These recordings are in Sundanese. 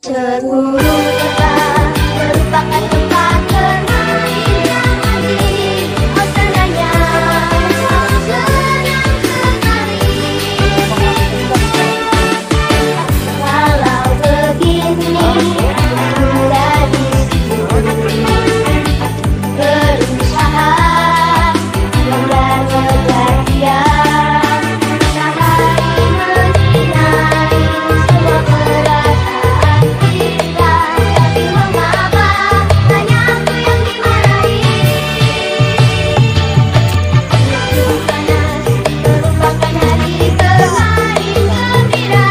Guru merupakan tempat bermain yang asik, suasananya senang sekali. Walau begini, aku gadis berusaha mengejar dia. Matahari menyinari semua perasaan kita, tapi mengapa hanya aku yang dimarahi? Musim panas merupakan hari bermain gembira,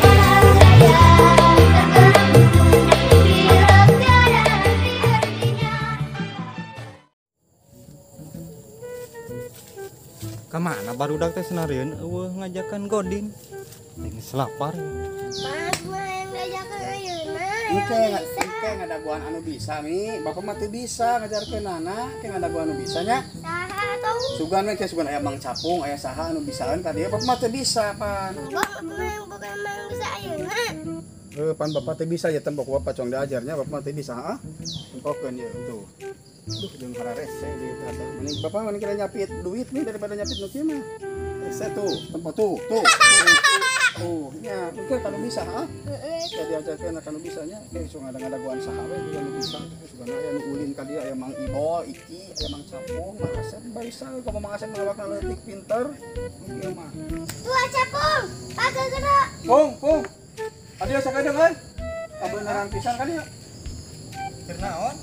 walau saya terkenang pilek tiada henti-hentinya. Kemana barudak teh senarieun eueuh ngajakan godin. Geus lapar. Mas mah yang ngajakan ayeuna Engke yang bisa. engke ngadaguan anu bisa mi, bapak mah teu bisa ngajarkeun anak, ke ngadaguan anu bisa nya. Saha tuh? Sugan we ke sugan aya Mang Capung, aya saha anu bisaeun ka dieu, bapak mah teu bisa pan. Bapak mah yang bukan mang bisa ayeuna. Pan bapak teu bisa ya tembok bapak cong diajarnya, bapak mah teu bisa ah. Tempokeun ieu tuh. Duh, jeung kararese di atas. Mending bapak mending kira nyapit duit nih daripada nyapit nu kieu mah. Rese tuh, tempo tuh, tuh. Tuh, nya, engke kalau bisa ah. Kayak diajarkeun anu bisanya, kayak sok ngada-ngadaguan saha we juga nu bisa. Sugan aya nu ulin ka dieu aya Mang Ibol, Iki, aya Mang Capung, Mang Asep, bisa komo Mang Asep ngalawakna leutik pinter. Ieu mah. Tuh Capung, pakai gerak. Pung, pung. Adia sakedeung euy. Kabeneran pisan ka dieu. Keur naon?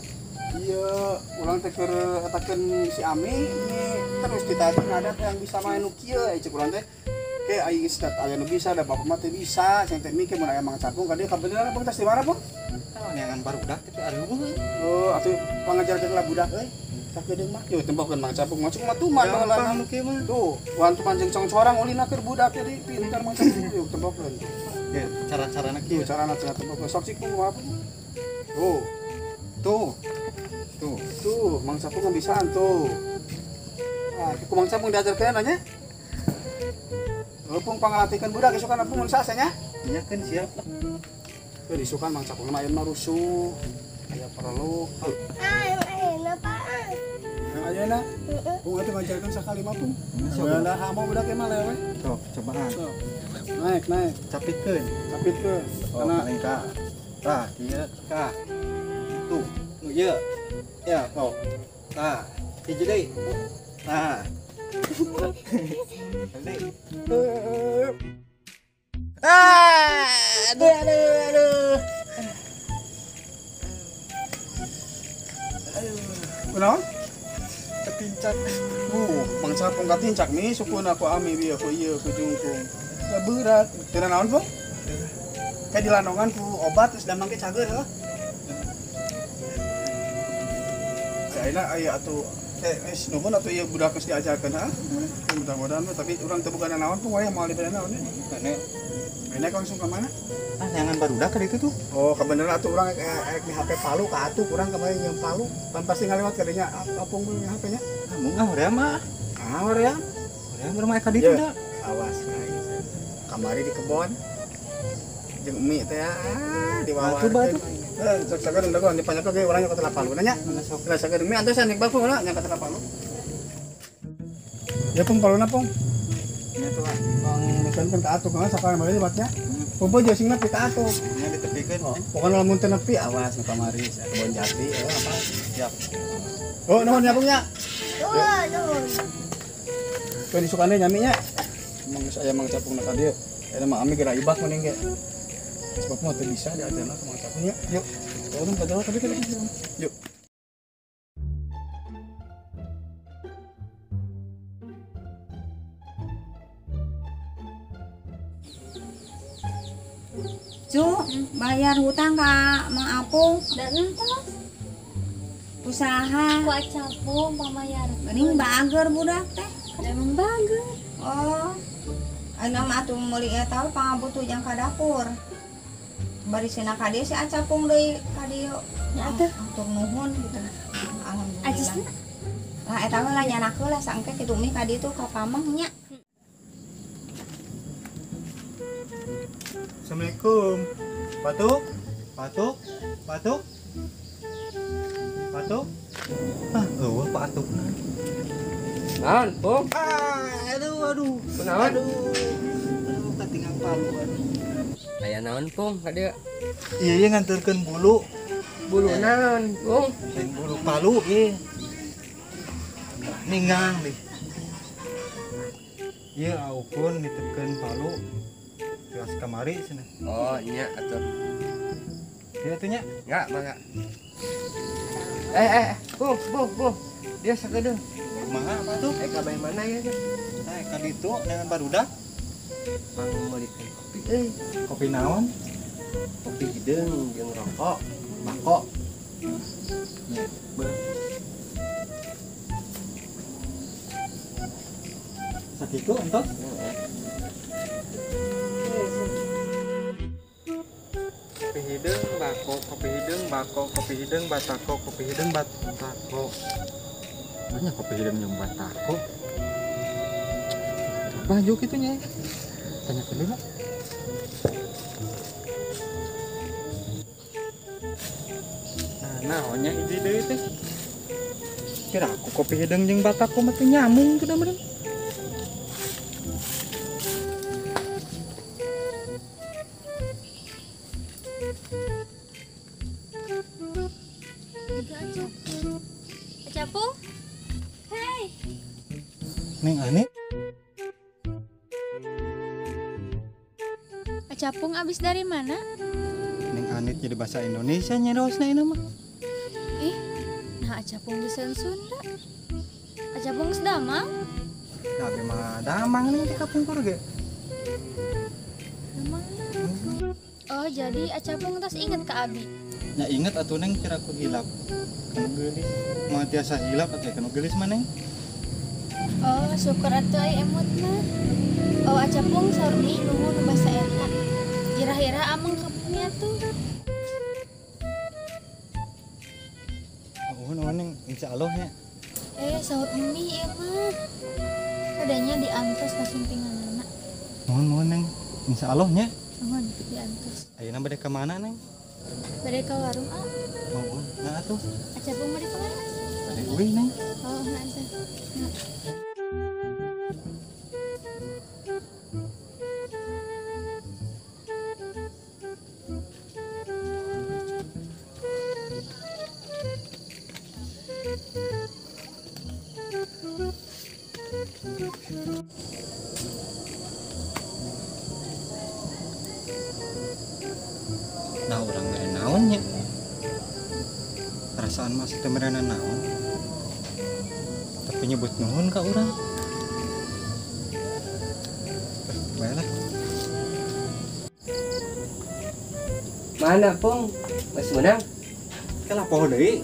Iya, urang teh keur etakeun si Ami terus ditanya ada yang bisa main nu kieu eh cek urang teh. Ke ai geus aya nu bisa da bapak mah teu bisa, ceng teh mikir mun aya Mang Capung ka dieu kabeneran pung tas di mana pung? Neangan barudak teh aduh. Oh, atuh pangajarkeun lah budak euy. Sakedeung mah. Yo tempokeun Mang Capung mah cuma tuman baheula nu kieu mah. Tuh, wan tuman jeung congcorang ulina keur budak jadi pintar Mang Capung. Yo tempokeun. Ya, cara-carana kieu. kieu. Carana cenah tempokeun. Sok cik kumaha pung? Tuh. Tuh. Tuh. Tuh, Mang Capung mah bisaan tuh. Nah, ku Mang Capung diajarkeun nya. Pung pangalatihkeun budak isukan pung mun sase nya. Nya keun siap lah. Teu isukan Mang Capung mah ayeuna mah rusuh. Aya perlu. Ah, yang ayeuna Pak. Yang ayeuna? Pung atuh ngajarkeun sakali mah pung. Sebenarnya hamo budak mah lewe. Sok, cobaan. Sok. Naik, naik. Capitkeun. Capitkeun. Oh, paling ka. Tah, kieu ka. Tuh, nu ieu. Ya, kok. Tah, hiji deui. Tah. Deui. Ah, aduh, aduh, aduh. Kunaon? Ketincak. Mang Capung katincak mi sukuna ku Ami bieu ku ieu ku jungkung. Da berat. Teu naon, Pung? Kayak dilandongan ku obat terus damang ke cager heuh. Ayeuna aya atuh nuhun atuh ieu budak geus diajarkeun ha. Mudah-mudahan tapi urang teu boga naon pung waya moal dibere naon nya. Mana? Ayeuna langsung ka mana? Ah, neangan barudak ka ditu tuh. Oh, kabeneran atuh urang ek di HP Palu ka atuh urang kamari nyeum Palu. Pan pasti ngaliwat ka dinya apung di HP nya. Ah, mung ah hoream mah. Ah, hoream. Hoream mah ka ditu da. Awas kai. Kamari di kebon. Jeung mie teh ah diwawarkeun. Sok sakedeung dagoan dipanyak ge urang nya ka Palu nya. Sok lah sakedeung mie antosan nek bapu lah nya ka Palu. Ya pung paluna pung. Nya tuh ah. Pang misalkan ka atuh ka sakali mah liwatnya. Pung jeung sing nepi ka atuh. Nya ditepikeun. Pokona lamun teu nepi awas nu kamari kebon jati apa. Siap. Oh, nuhun nya pung nya. Nuhun, nuhun. Teu disukane nyami nya. Emang geus aya Mang Capung na ka dieu. Eta mah Ami geura ibak mending ge. Sebab mah teu bisa diajarna ka Mang Capung nya. Yuk. Turun ka jauh tadi kan. Yuk. Cu, bayar hutang ka Mang Apung. Dan entos Usaha. ku Capung pamayar. Geuning bager budak teh. Emang bager. Oh. Ayeuna mah atuh meuli eta pangabutuh jang ka dapur. Bari cenah ka dieu si Acapung deui ka dieu. Ya atuh. Atur nuhun gitu. Alhamdulillah. Ajisna. Lah eta mah lah nyanak heula sangke kitu mih ka ditu ka pameng nya. Assalamualaikum. Batuk. Patuk, patuk. Patuk. Ah, eueuh patuk. Naon, Pung? Ah, aduh, aduh. Kunaon? Aduh. Aduh, katinggal palu aduh. Aya naon, Pung? Ka dieu. Iya, iya nganterkeun bulu. Bulu naon, Pung? Lain bulu palu ieu. Ninggang deh. Ieu aukun nitipkeun palu. Tias kamari cenah. Oh, nya atuh. Ieu atuh nya? Enggak, mangga. Pung, Pung, Pung. Dia sakedeung. Kumaha apa tuh? Ka bae mana ya? Nah, ka ditu dengan barudak. Mang meulikeun kopi euy. Kopi naon? Kopi hideung jeung rokok, bako. Nya, beuh. Sakitu entos? Kopi hideung bako, kopi hideung bako, kopi hideung batako, kopi hideung batako. Banyak kopi hideung yang batako. Baju kitu nya. Tanya ke dulu. Nah, naonnya hiji deui teh? Kira aku kopi hideung jeung batako mah teu nyambung teu meureun. Juga Acapung. Acapung? Hei. Neng Ani. Acapung abis dari mana? Neng Anit jadi bahasa Indonesia nyerosna ini mah. Ih, nah Acapung bisa Sunda. Acapung geus damang? Nah, abi mah damang nih di kapungkur ge. Damang. Oh, jadi Acapung tos inget ke abi? Ya inget atuh Neng, kira aku hilap. Kanu geulis. Mah tiasa hilap atuh kanu geulis mah Neng. Oh, syukur atuh ai emut mah. Oh, Acapung saur mi nuhun nu basa eta. Ira-ira ameng ka bumi atuh. Oh, nuhun Neng, insyaallah nya. Saur emi ieu mah. Kadanya diantos ka sumpinganana. Nuhun nuhun Neng, insyaallah nya. Nuhun diantos. Ayeuna bade ka mana Neng? Bade ka warung ah. Oh, nah atuh. Acapung bade ka mana? Bade uih Neng. Oh, nah atuh. Nah. Nah, orang mere naon nya? Perasaan masih teu merena naon. Tapi nyebut nuhun ka urang. Bae lah. Mana, Pung? Masih menang? Kalah poho deui.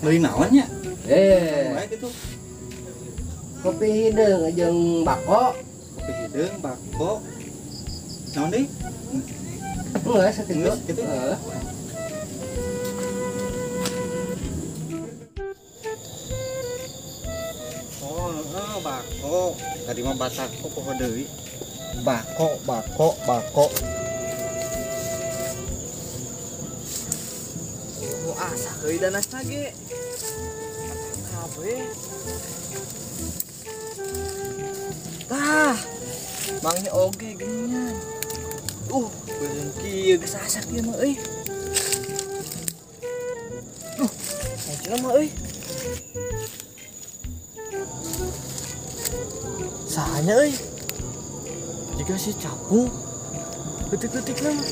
Meuli naon nya? Bae kitu. Kopi hideung jeung bako. Kopi hideung, bako. Naon deui? Enggak, sakitu. Gitu. Heeh. Oh, heeh, bako. Tadi mah batako poho deui. Bako, bako, bako. Oh, asa euy danasna ge. Kabeh. Tah. Mangnya oge geuningan. Beureum kieu geus asak ieu mah euy. Duh, anjeunna mah euy. Sahanya euy. Jika si Capung leutik-leutikna mah.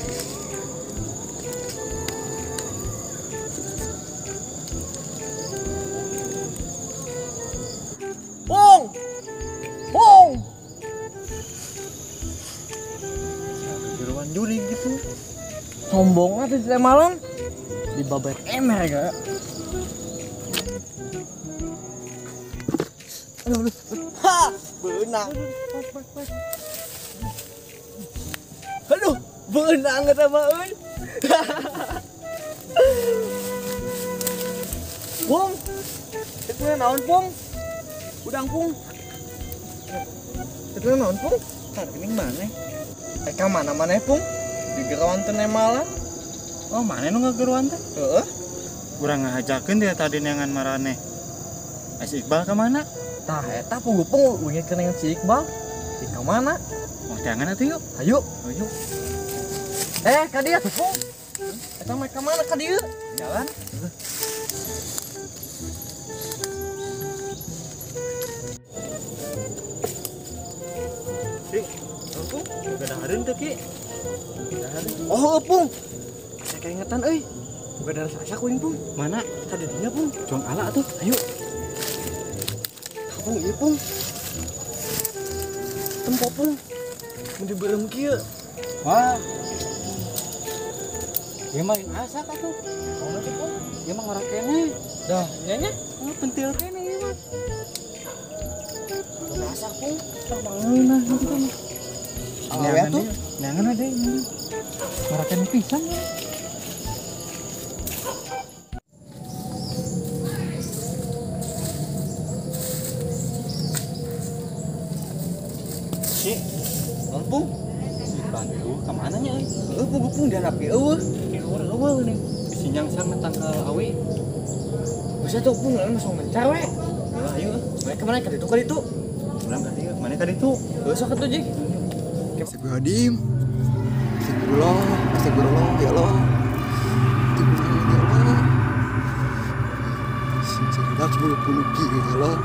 Pung! Pung! Jeroan jurig gitu. Sombong atuh di malam. Di babet emer ga. Aduh, aduh. Ha, beunang. Aduh, beunang eta mah euy. Pung. Itu naon, Pung? Udang, Pung. Itu naon, Pung? Tar geuning maneh. Ka mana-mana, Pung? Di gerawan teu nemalan. Oh, mana nu ngageruan teh? Heeh. Urang ngahajakeun dia tadi neangan maraneh. Si Iqbal ka mana? Tah eta punggung wingi dengan si Iqbal. Di ka mana? Oh, jangan atuh yuk. Ayo. Ayo. Ka dieu tuh, Pung. Eta mah ka mana ka dieu? Jalan. Ki, Pung, boga dahareun teh, Ki. Oh, Pung. Saya keingetan euy. Boga darah sasak kuing, Pung. Mana? Tadi dinya, Pung. Jong ala atuh. Ayo. Pung, ieu, Pung. Tempo, Pung. Mun dibeureum kieu. Wah. Ieu mah asak atuh. Naon teh, Pung? Ieu mah ngora keneh. Dah, nya nya. Oh, pentil keneh ieu mah. Asak, Pung. Tah mangeunah kitu mah. Awewe tuh. Neangan we deui. Ngora keneh pisan ya. Ki, Pung. Si Iqbal teh ka mana nya euy? Heueuh, Pung, Pung dihandap ge eueuh. Di luar eueuh nih. Bisi nyangsang tangkal awi. Bisa tuh, Pung, langsung mencar we. Heeh, ayo. Mereka mana ka ditu ka ditu? Urang ka dieu, mana ka ditu? Heueuh sok atuh, Jik. Astagfirullahaladzim. Astagfirullah, astagfirullah, ya Allah. Astagfirullah, ya Allah. Sincerdak bulu-bulu ya Allah.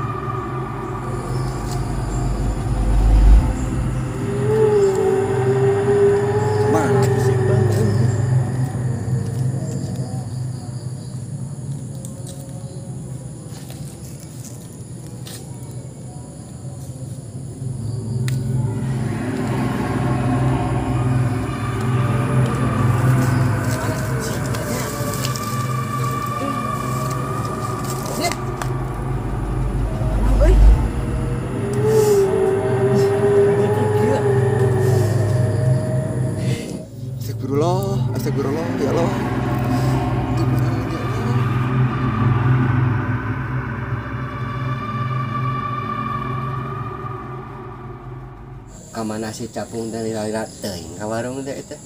Mana sih Bang? Astagfirullah, astagfirullah, ya Allah. Astagfirullah, ya Allah. Kamana si Capung teh lila-lila teuing ka warung teh eta.